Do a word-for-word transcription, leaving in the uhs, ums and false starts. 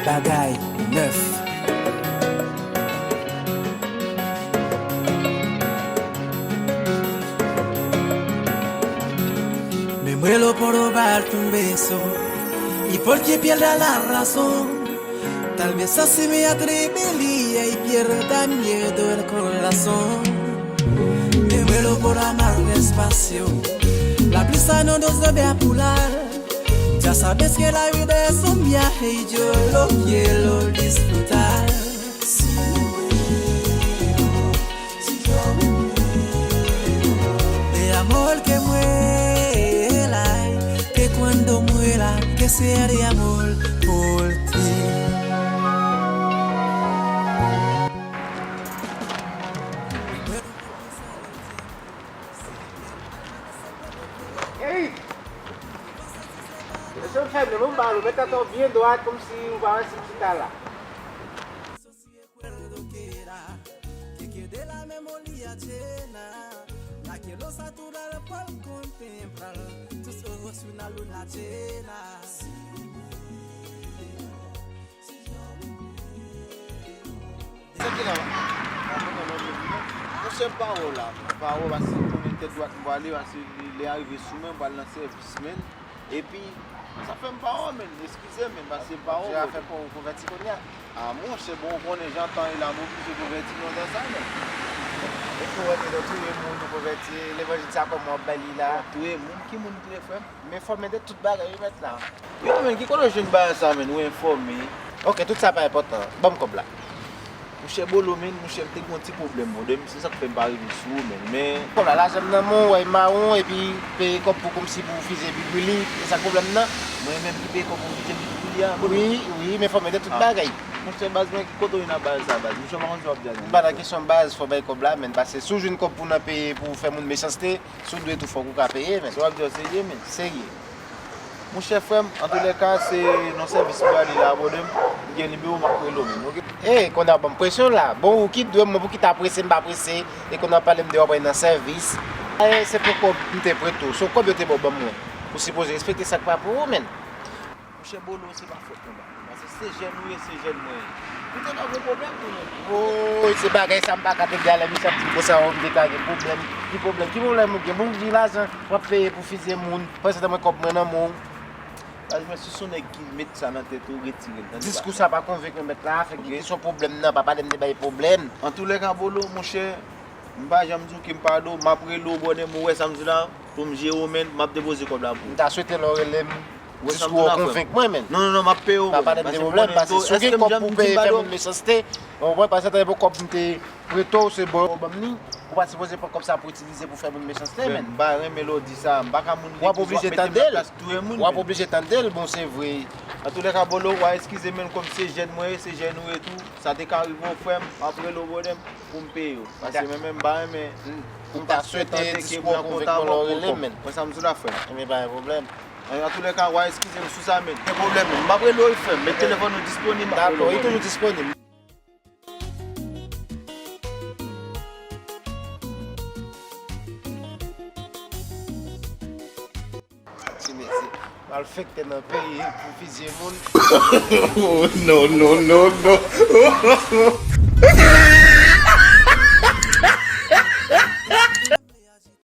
Bagay nèf. Me muero por robarte un beso y porque pierda la razón. Tal vez así me atrevía y pierda miedo el corazón. Me muero por amar despacio. La prisa no nos debe apurar. Ya sabes que la vida es un viaje y yo lo quiero disfrutar. Si yo me muero, si yo me muero de amor que muera, que cuando muera, que sea de amor por ti. Ey! Mesye, w fèm nan men w, m ba w, met tèt ou byen dwat, kòmsi ou pa wè si m chita la. Recuerdo que era, que quede la memoria llena, la quiero saturar por contemplar tus ojos y una luna llena. Sa ki la? Monchè, m pa wè w la, m pa wè w, paske m konnen tèt dwat m prale, paske lè, lè a rive sou mwen, m pral nan sèvis, men. Epi, sa fè m pa wè w, men, eskize, men, paske m pa wè w. Bondye a fè pou ou konvèti kounye a. A, monchè, bon, ou konnen jan tan ye la, m oblije konvèti nan tan sa, men. Epi w antre nan touye moun, ou konvèti, levanjil sa kòman w ap bay li la? Touye moun? Ki moun touye, frè m? M enfòme de tout bagay, wi, mèt la. Yo, men, ki kote w jwenn bagay sa, men? Ou enfòme? Ok, tout sa pa enpòtan. Ban m kòb la. Monchè Bolo, men, monchè, m te gen yon ti pwoblèm, mon de, se sa k fè m pa rive sou ou, men, men. Kòb la, lajan m nan men w, w wè, mawon, epi peye kòb pou kòmsi pou fize epi brili, se sa k pwoblèm nan? Mwen menm ki peye kòb pou fize epi brili a, Bolo? Wi, wi, m enfòme de tout bagay. Monchè, baz, men, ki kote w jwenn bagay sa, baz? Monchè, w pa konn sa w ap di a, non. M pa nan kesyon baz, fò w bay kòb la, men, paske si w jwenn kòb pou nan peye, pou fè moun mechanste, si w dwe tou, fòk ou ka peye, men. Sa w ap di a serye, men? Serye. Monchè frè m, antoulèka, se nan sèvis m prale la, brother m. M gen nimewo w, m ap rele w, men, oke? Ey, kounye a w ban m presyon la. Bon, ou ki dwe m, mwen pou ki ta prese, m pa prese, e kounye a w ap pale m de w ap pale nan sèvis. Dayè, se pou kòb m te prete w. Se yon kòb yo te ba w ban m mwen. Ou sipoze respekte sa k pa pou ou, men. Monchè Bolo, se pa fòt mwen, ba. Paske se jèn ou ye, se jèn mwen ye. Ou te ka gen pwoblèm pou mwen. Woy, se bagay sa m pa ka tande a, lè misye ap di m konsa, oh, m te ka gen pwoblèm. Ki pwoblèm? Ki pwoblèm ou gen? Bon, ou gen lajan, w ap peye pou fize moun. Pandan se tan mwen kòb mwen nan men w. Baz mwen, si se yon nèg ki met sa nan tèt ou, retire l, tande. Diskou sa pa konvenk mwen, mèt la, fè ki kesyon pwoblèm nan, pa pale m de bay pwoblèm. Antoulèka, Bolo, monchè, m pa janm di w ke m pa do, m ap rele w, brother m, ou wè sa m di la, pou m jere w, men, m ap depoze kòb la pou ou. M ta swete lè w rele m, diskou w konvenk mwen, men. Non, non, non, m ap peye w, brother. Pa pale m de pwoblèm, paske si w gen kòb pou peye fè moun mechanste, w konprann, paske se yon kòb m te prete w, se ba w ban m li, ou pa sipoze pran kòb sa pou itilize pou fè moun mechanste, men. M pa renmen lè w di sa, m pa ka moun ki ap mete m nan plas touye moun, men. W ap oblije tande l, bon, se vre. Antoulèka, Bolo, w a eskize, men, kòm se jèn mwen ye, se jèn ou ye tou. Sa te ka rive w, frè m, m ap rele w, brother m, pou m peye w. Paske mwen menm, m pa renmen pou m pa fè tande ke m nan konta avè w pou kòb. Mwen, sa m di w la, frè m. Ebyen, pa gen pwoblèm. Antoulèka, w a eskize m sou sa, men. Gen pwoblèm, men. M ap rele w, frè m. Met telefòn ou disponib, m ap rele w, brother m. Dakò, li toujou disponib. Ti mesye, malfektè nan peyi pou fizye moun. Oh, non, non, non, non.